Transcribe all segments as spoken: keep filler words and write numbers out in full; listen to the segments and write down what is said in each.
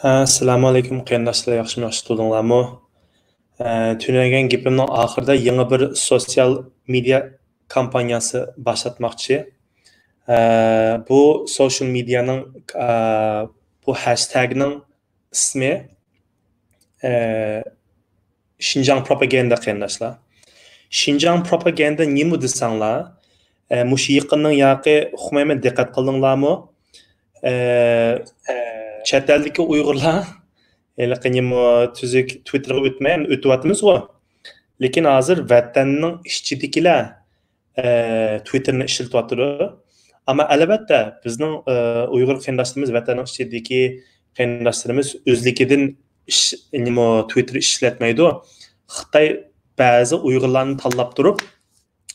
ئەسسالامۇ ئەلەيكۇم قېرىنداشلار، ياخشىمۇ، ياخشى تۇردۇڭلارمۇ؟ ئە، تۈنۈگۈن گېپىمنىڭ ئاخىرىدا يېڭى بىر سوتسىيال مېدىيا كامپانىيەسى باشلاتماقچى. ئە، بۇ سوشال مېدىيانىڭ، ئە، بۇ ھەشتەگنىڭ ئىسمى، ئە، شىنجاڭ پروپاگاندا قېرىنداشلار. شىنجاڭ پروپاگاندا نېمە دېسەڭلار، ئە، مۇشۇ يېقىننىڭ ياقى ئۇقمايمەن، دىققەت قىلدىڭلارمۇ؟ ئە، چەت ئەلدىكى ئۇيغۇرلار ھېلىقى نېمە تۈزۈك تۋىتتېرغا ئۆتمەي، ئۆتۈۋاتىمىزغۇ. لېكىن ھازىر ۋەتەننىڭ ئىچىدىكىلەر، ئە، تۋىتتېرنى ئىشلىتىۋاتىدۇ. ئەمما ئەلۋەتتە بىزنىڭ، ئە، ئۇيغۇر قېرىنداشلىرىمىز، ۋەتەننىڭ ئىچىدىكى قېرىنداشلىرىمىز ئۆزلۈكىدىن ئىش، نېمە، تۋىتتېر ئىشلەتمەيدۇ. خىتاي بەزى ئۇيغۇرلارنى تاللاپ تۇرۇپ،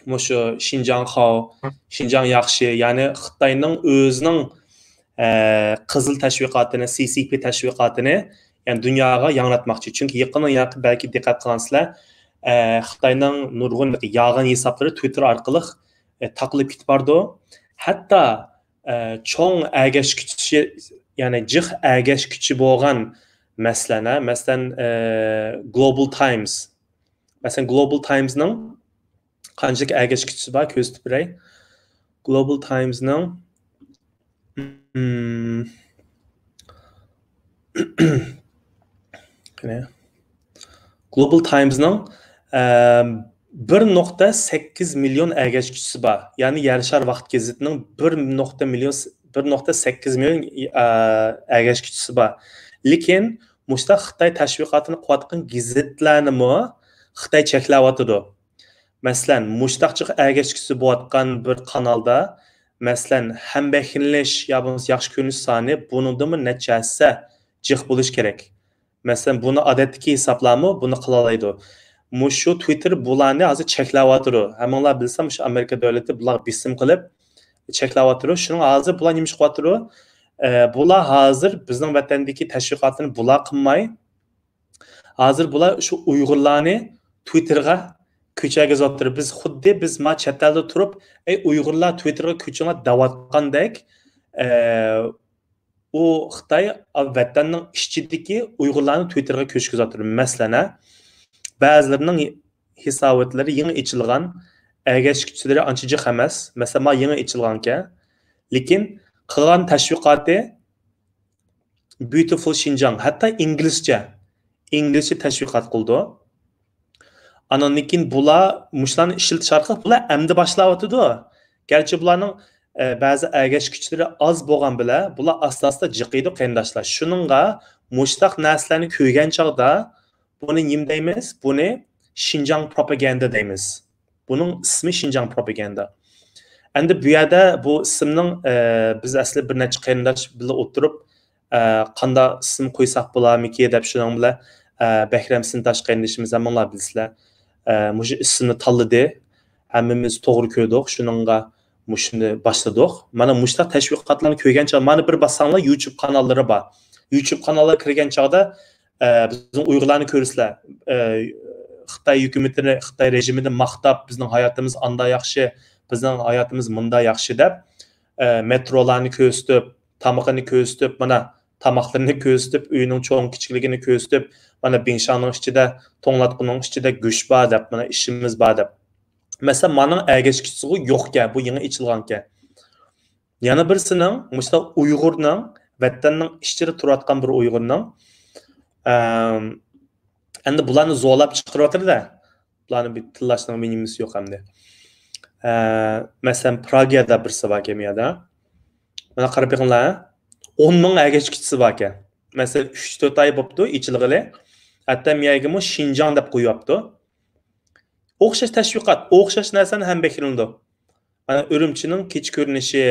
مۇشۇ شىنجاڭ خاۋ، شىنجاڭ ياخشى، يەنى خىتاينىڭ ئۆزىنىڭ، ئە، قىزىل تەشۋىقاتىنى، سى سى پى تەشۋىقاتىنى، يەنى دۇنياغا ياڭراتماقچى. چۈنكى يېقىندا ياقى بەلكى دىققەت قىلغانسىلەر، ئە، خىتاينىڭ نۇرغۇن يالغان ھېسابلىرى تۋىتتېر ئارقىلىق، ئە، تاقىلىپ كېتىپ بارىدۇ. ھەتتا، ئە، چوڭ ئەگەشكۈچى، يەنى جىق ئەگەشكۈچى بولغان، مەسىلەن، ھە، مەسىلەن، ئە، گلوبال تايمز. مەسىلەن، گلوبال تايمزنىڭ قانچىلىك ئەگەشكۈچىسى بار، كۆرسىتىپ بېرەي. گلوبال تايمزنىڭ، مم، قېنى. گلوبال تايمزنىڭ، ئەم، بىر نۇقتا سەككىز مىليون ئەگەشكۈچىسى بار. يەنى يەر شارى ۋاقىت گېزىتىنىڭ بىر نۇقتا مىليون، بىر نۇقتا سەككىز مىليون، ئە، ئەگەشكۈچىسى بار. لېكىن مۇشۇنداق خىتاي تەشۋىقاتىنى قىلىۋاتقان گېزىتلەرنىمۇ خىتاي چەكلەۋاتىدۇ. مەسىلەن، مۇشۇنداق جىق ئەگەشكۈسى بولۇۋاتقان بىر قانالدا، مەسىلەن، ھەمبەھىرلىنىش يا بولمىسا ياخشى كۆرۈنۈش سانى بۇنىڭدىنمۇ نەچچە ھەسسە جىق بولۇشى كېرەك. مەسىلەن، بۇنى ئادەتتىكى ھېسابلارمۇ بۇنى قىلالايدۇ. مۇشۇ تۋىتتېر بۇلارنى ھازىر چەكلەۋاتىدۇ. ھەممىڭلار بىلسە، مۇشۇ ئامېرىكا دۆلىتى بۇلارغا بېسىم قىلىپ چەكلەۋاتىدۇ. شۇنىڭ ھازىر بۇلار نېمە ئىش قىلىۋاتىدۇ؟ ئە، بۇلار ھازىر بىزنىڭ ۋەتەندىكى تەشۋىقاتنى بۇلار قىلماي، ھازىر بۇلار شۇ ئۇيغۇرلارنى تۋىتتېرغا كۆچۈرگۈزۈۋاتىدۇ. بىز خۇددى بىز ما چەت ئەلدە تۇرۇپ، «ئەي، ئۇيغۇرلار تۋىتتېرغا كۆچۈڭلار» دەۋاتقاندەك، ئە، ئۇ خىتاي ۋەتەننىڭ ئىچىدىكى ئۇيغۇرلارنى تۋىتتېرغا كۆچۈرگۈزۈۋاتىدۇ. مەسىلەن، ھە، بەزىلىرىنىڭ ھېساباتلىرى يېڭى ئېچىلغان، ئەگەشكۈچىلىرى ئانچە جىق ئەمەس. مەسىلەن، ما يېڭى ئېچىلغانكەن. لېكىن قىلغان تەشۋىقاتى بيۇتىفۇل شىنجاڭ، ھەتتا ئىنگلىزچە، ئىنگلىزچە تەشۋىقات قىلىدۇ. ئاناندىن كېيىن بۇلار مۇشۇلارنى ئىشلىتىش ئارقىلىق بۇلار ئەمدى باشلاۋاتىدۇ. گەرچە بۇلارنىڭ، ئە، بەزى ئەگەشكۈچىلىرى ئاز بولغان بىلەن، بۇلار ئاستا-ئاستا جىقىيدۇ، قېرىنداشلار. شۇنىڭغا مۇشۇنداق نەرسىلەرنى كۆرگەن چاغدا بۇنى نېمە دەيمىز؟ بۇنى شىنجاڭ پروپاگاندا دەيمىز. بۇنىڭ ئىسمى شىنجاڭ پروپاگاندا. ئەمدى بۇ يەردە بۇ ئىسىمنىڭ، ئە، بىز ئەسلى بىر نەچچە قېرىنداش بىللە ئولتۇرۇپ، ئە، قانداق ئىسىم قويساق بولارمىكى دەپ شۇنىڭ بىلەن، ئە، بەھرەم سىنتاش قېرىندىشىمىز ھەممىڭلار بىلىسىلەر. ئە، مۇشۇ ئىسىمنى تاللىدى. ھەممىمىز توغرا كۆردۇق. شۇنىڭغا مۇشۇنى باشلىدۇق. مانا مۇشۇنداق تەشۋىقاتلارنى كۆرگەن چاغ، مانا بىر باسساڭلار يۇتۇب قاناللىرى بار. يۇتۇب قاناللارغا كىرگەن چاغدا، ئە، بىزنىڭ ئۇيغۇرلارنى كۆرىسىلەر. ئە، خىتاي ھۆكۈمىتىنى، خىتاي رېژىمىنى ماختاپ، «بىزنىڭ ھاياتىمىز ئاندا ياخشى، بىزنىڭ ھاياتىمىز مۇندا ياخشى» دەپ، ئە، مېترولارنى كۆرسىتىپ، تامىقىنى كۆرسىتىپ، مانا تاماقلىرىنى كۆرسىتىپ، ئۆيىنىڭ چوڭ كىچىكلىكىنى كۆرسىتىپ، «مانا بىڭشاڭنىڭ ئىچىدە، توڭلاتقۇنىڭ ئىچىدە گۆش بار» دەپ، «مانا ئىشىمىز بار» دەپ. مەسىلەن، مانىڭ ئەگەشكۈچىسىغۇ يوقكەن، بۇ يېڭى ئېچىلغانكەن. يەنە بىرسىنىڭ، مۇشۇنداق ئۇيغۇرنىڭ، ۋەتەننىڭ ئىچىدە تۇرۇۋاتقان بىر ئۇيغۇرنىڭ، ئەم، ئەمدى بۇلارنى زورلاپ چىقىرىۋاتىدۇ-دە. بۇلارنى بىر تىللاشنىڭ بىر نېمىسى يوق ئەمدى. ئە، مەسىلەن، پراگىيەدە بىرسى باركەن، مۇ يەردە. مانا قاراپ بېقىڭلار، ئون مىڭ ئەگەشكۈچىسى باركەن. مەسىلەن، ئۈچ تۆت ئاي بوپتۇ ئېچىلغىلى. ھەتتا مۇ يەرگىمۇ شىنجاڭ دەپ قويۇۋاپتۇ. ئوخشاش تەشۋىقات، ئوخشاش نەرسىنى ھەممە بەكرىلىنىدۇ. مانا ئۈرۈمچىنىڭ كېچە كۆرۈنۈشى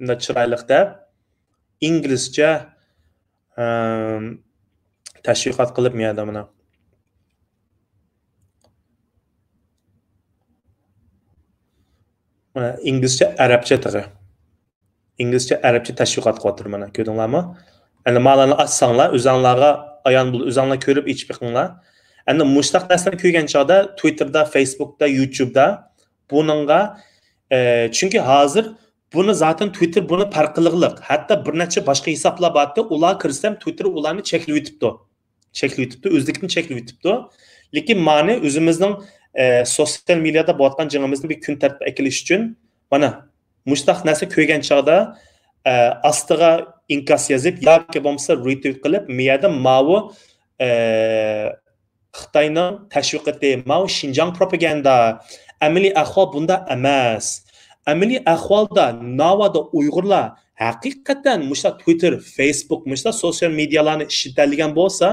مۇنداق چىرايلىق دەپ، ئىنگلىزچە، ئەم، تەشۋىقات قىلىپ، مۇ يەردە مانا. مانا ئىنگلىزچە، ئەرەبچە تېخى. ئىنگلىزچە، ئەرەبچە تەشۋىقات قىلىۋاتىدۇ مانا، كۆردۈڭلارمۇ؟ ئەمدى مالارنى ئاچساڭلار، ئۆزۈڭلارغا ئايان بول-، ئۆزۈڭلار كۆرۈپ ئېچىپ بېقىڭلار. ئەمدى مۇشۇنداق نەرسىلەرنى كۆرگەن چاغدا تۋىتتېردا، فېيسبۇكتا، يۇتيۇبتا بۇنىڭغا، ئە، چۈنكى ھازىر بۇنى زاتەن تۋىتتېر بۇنى پەرق قىلغلىق. ھەتتا بىر نەچچە باشقا ھېسابلار بارتى، ئۇلار كىرسەم تۋىتتېر ئۇلارنى چەكلىۋېتىپتۇ. چەكلىۋېتىپتۇ، ئۆزلۈكىدىن چەكلىۋېتىپتۇ. لېكىن مانى ئۆزىمىزنىڭ، ئە، سوتسىيال مېدىيادا بولۇۋاتقان جېڭىمىزنى بىر كۈن تەرتىپكە ئەكېلىش ئۈچۈن مانا مۇشۇنداق نەرسە كۆرگەن چاغدا، ئە، ئاستىغا ئىنكاس يېزىپ ياكى بولمىسا رېتۋىت قىلىپ، مۇ يەردە ماۋۇ، ئە، خىتاينىڭ تەشۋىقاتى، ماۋۇ شىنجاڭ پروپاگاندا، ئەمەلىي ئەھۋال بۇنداق ئەمەس. ئەمەلىي ئەھۋالدا ناۋادا ئۇيغۇرلار ھەقىقەتەن مۇشۇنداق تۋىتتېر، فېيسبۇك، مۇشۇنداق سوتسىيال مېدىيالارنى ئىشلىتەلىگەن بولسا،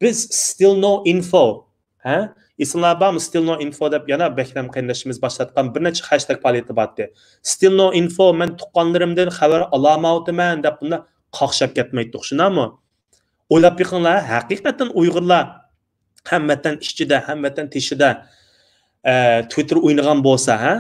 بىز ستىل نو ئىنفو، ھە؟ ئېسىڭلار بارمۇ؟ ستىل نو ئىنفو دەپ يەنە بەكرەم قېرىندىشىمىز باشلاتقان بىر نەچچە خەشتەگ پائالىيىتى بارتى. ستىل نو ئىنفو، مەن تۇغقانلىرىمدىن خەۋەر ئالالمايۋاتىمەن دەپ بۇنداق قاقشاپ كەتمەيتتۇق، شۇنداقمۇ؟ ئويلاپ بېقىڭلار، ھەقىقەتەن ئۇيغۇرلار ھەم ۋەتەن ئىچىدە، ھەم ۋەتەن تېشىدا، ئە، تۋىتتېر ئوينىغان بولسا، ھە؟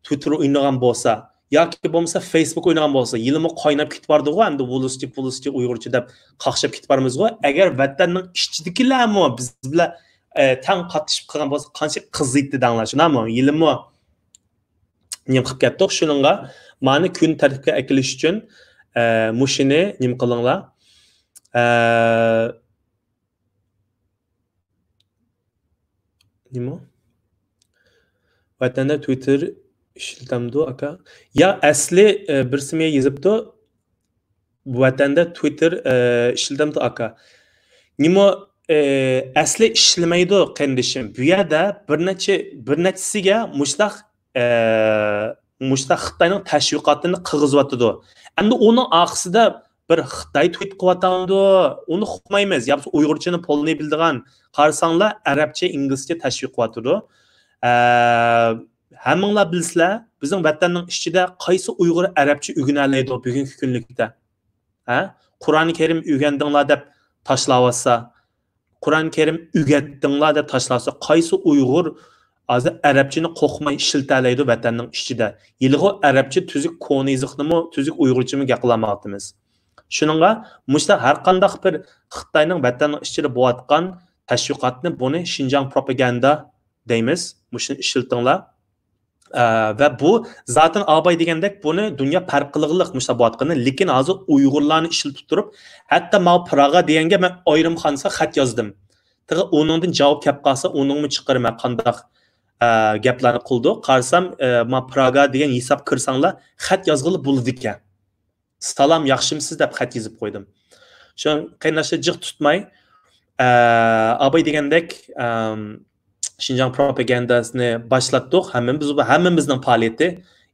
تۋىتتېر ئوينىغان بولسا، ياكى بولمىسا فېيسبۇك ئوينىغان بولسا، ھېلىمۇ قايناپ كېتىپ بارىدىغۇ، ئەمدى ۋولسترىت، ۋولسترىت ئۇيغۇرچە دەپ قاقشاپ كېتىپ بارىمىزغۇ. ئەگەر ۋەتەننىڭ ئىچىدىكىلەرمۇ بىز بىلەن، ئە، تەڭ قاتنىشىپ قالغان بولسا، قانچە قىزىيتتى دەڭلار، شۇنداقمۇ؟ ھېلىمۇ نېمە قىلىپ كەتتۇق؟ شۇنىڭغا مانى كۈن تەرتىپكە ئەكېلىش ئۈچۈن، ئە، مۇشۇنى نېمە قىلىڭلار؟ ئە، نېمە؟ ۋەتەندە تۋىتتېر ئىشلىتەمدۇ، ئاكا؟ يا، ئەسلى، ئە، بىرسى مېگە يېزىپتۇ، ۋەتەندە تۋىتتېر، ئە، ئىشلىتەمدۇ، ئاكا؟ نېمە، ئە، ئەسلى ئىشلىمەيدۇ، قېرىندىشىم. بۇ يەردە بىر نەچچە، بىر نەچچىسىگە مۇشۇنداق، ئە، مۇشۇنداق خىتاينىڭ تەشۋىقاتىنى قىلغۇزۇۋاتىدۇ. ئەمدى ئۇنىڭ ئارقىسىدا بىر خىتاي تۋىت قىلىۋاتامدۇ؟ ئۇنى ئۇقمايمىز. يا بولمىسا ئۇيغۇرچىنى پولنى بىلىدىغان، قارىساڭلار ئەرەبچە، ئىنگلىزچە تەشۋىق قىلىۋاتىدۇ. ئە، ھەممىڭلار بىلىسىلەر، بىزنىڭ ۋەتەننىڭ ئىچىدە قايسى ئۇيغۇر ئەرەبچە ئۆگىنەلەيدۇ بۈگۈنكى كۈنلۈكتە؟ ھە؟ قۇرئان كەرىم ئۆگەندىڭلار دەپ تاشلاۋاتسا، قۇرئان كەرىم ئۆگەتتىڭلار دەپ تاشلاسا، قايسى ئۇيغۇر ھازىر ئەرەبچىنى قورقماي ئىشلىتەلەيدۇ ۋەتەننىڭ ئىچىدە؟ ھېلىغۇ ئەرەبچە تۈزۈك كونىيىزىقنىمۇ، تۈزۈك ئۇيغۇرچىمۇ گەپ قىلالمايۋاتىمىز. شۇنىڭغا مۇشۇنداق ھەر قانداق بىر خىتاينىڭ ۋەتەننىڭ ئىچىدە بولۇۋاتقان تەشۋىقاتنى، بۇنى شىنجاڭ پروپاگاندا دەيمىز، مۇشۇنى ئىشلىتىڭلار. ئە، ۋە بۇ زاتەن ئاباي دېگەندەك بۇنى دۇنيا پەرق قىلغىلىق مۇشۇنداق بولۇۋاتقىنى، لېكىن ھازىر ئۇيغۇرلارنى ئىشلىتىپ تۇرۇپ، ھەتتا ماۋۇ پراگا دېگەنگە مەن ئايرىم خانىسىغا خەت يازدىم. تېخى ئۇنىڭدىن جاۋاب كەپ قالسا، ئۇنىڭمۇ چىقىرىمەن، قانداق، ئە، گەپلەرنى قىلدۇق. قارىسام، ئە، ما پراگا دېگەن ھېساب كىرسەڭلار، خەت يازغىلى بولىدىكەن. سالام، ياخشىمسىز دەپ خەت يېزىپ قويدۇم. شۇ قېرىنداشلار جىق تۇتماي، ئە، ئاباي دېگەندەك، ئەم، شىنجاڭ پروپاگانداسىنى باشلاتتۇق. ھەممىمىز، ھەممىمىزنىڭ پائالىيىتى،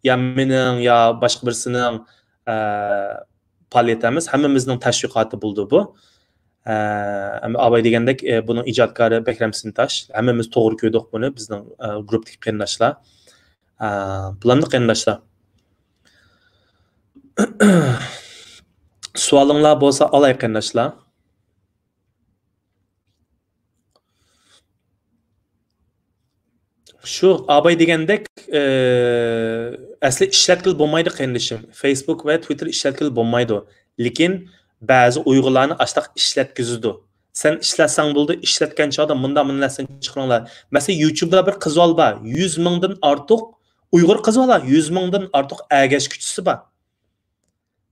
يا مېنىڭ، يا باشقا بىرسىنىڭ، ئە، پائالىيىتى ئەمەس، ھەممىمىزنىڭ تەشۋىقاتى بولدى بۇ. ئە، ئەمما ئاباي دېگەندەك، ئە، بۇنىڭ ئىجادكارى بەكرەم سىنتاش. ھەممىمىز توغرا كۆردۇق بۇنى، بىزنىڭ، ئە، گۇرۇپپىدىكى قېرىنداشلار. ئە، بۇلارنى قېرىنداشلار. سوئالىڭلار بولسا ئالاي، قېرىنداشلار. شۇ ئاباي دېگەندەك، ئە، ئەسلى ئىشلەتكىلى بولمايدۇ، قېرىندىشىم. فېيسبۇك ۋە تۋىتتېر ئىشلەتكىلى بولمايدۇ. لېكىن بەزى ئۇيغۇرلارنى ئاشتاق ئىشلەتكۈزىدۇ. سەن ئىشلەتسەڭ بولدى، ئىشلەتكەن چاغدا مۇنداق، مۇنداق نەرسىنى چىقىرىڭلار. مەسىلەن، يۇتۇبدا بىر قىز بار، يۈز مىڭدىن ئارتۇق ئۇيغۇر قىز بار، يۈز مىڭدىن ئارتۇق ئەگەشكۈچىسى بار.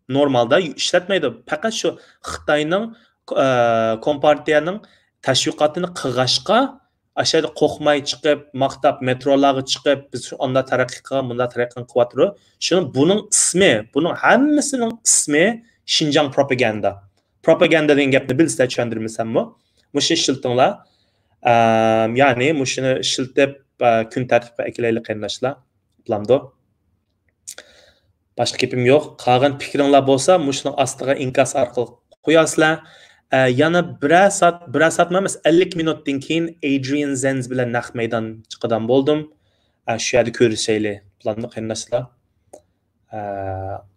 نورمالدا ئىشلەتمەيدۇ. پەقەت شۇ خىتاينىڭ، ئە، كومپارتىيەنىڭ تەشۋىقاتىنى قىلغاچقا، ئاشۇ يەردە قورقماي چىقىپ، ماختاپ، مېترولارغا چىقىپ، بىز شۇ ئاندا تەرەققىي قىلغان، مۇندا تەرەققىي قىلىۋاتىدۇ. شۇنىڭ، بۇنىڭ ئىسمى، بۇنىڭ ھەممىسىنىڭ ئىسمى شىنجاڭ پروپاگاندا. پروپاگاندا دېگەن گەپنى بىلىسىلەر، چۈشەندۈرمىسەممۇ. مۇشۇنى ئىشلىتىڭلار. ئەم، يەنى مۇشۇنى ئىشلىتىپ، ئە، كۈن تەرتىپكە ئەكېلەيلى، قېرىنداشلار. بولامدۇ؟ باشقا گېپىم يوق. قالغان پىكرىڭلار بولسا مۇشۇنىڭ ئاستىغا ئىنكاس ئارقىلىق قويارسىلەر. ئە، يەنە بىرەر سائەت، بىرەر سائەتمۇ ئەمەس، ئەللىك مىنۇتتىن كېيىن ئېدرىيەن زېنز بىلەن نەق مەيدان چىقىدىغان بولدۇم. ئە، شۇ يەردە كۆرۈشەيلى. بولامدۇ، قېرىنداشلار؟ ئە،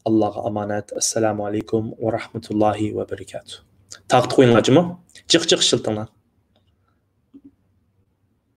ئاللاغا ئامانەت. ئەسسالامۇ ئەلەيكۇم ۋە رەھمەتۇللاھى ۋە بەرىكاتۇھ. تارقىتىپ قويۇڭلار جۇمۇ. جىق جىق ئىشلىتىڭلار.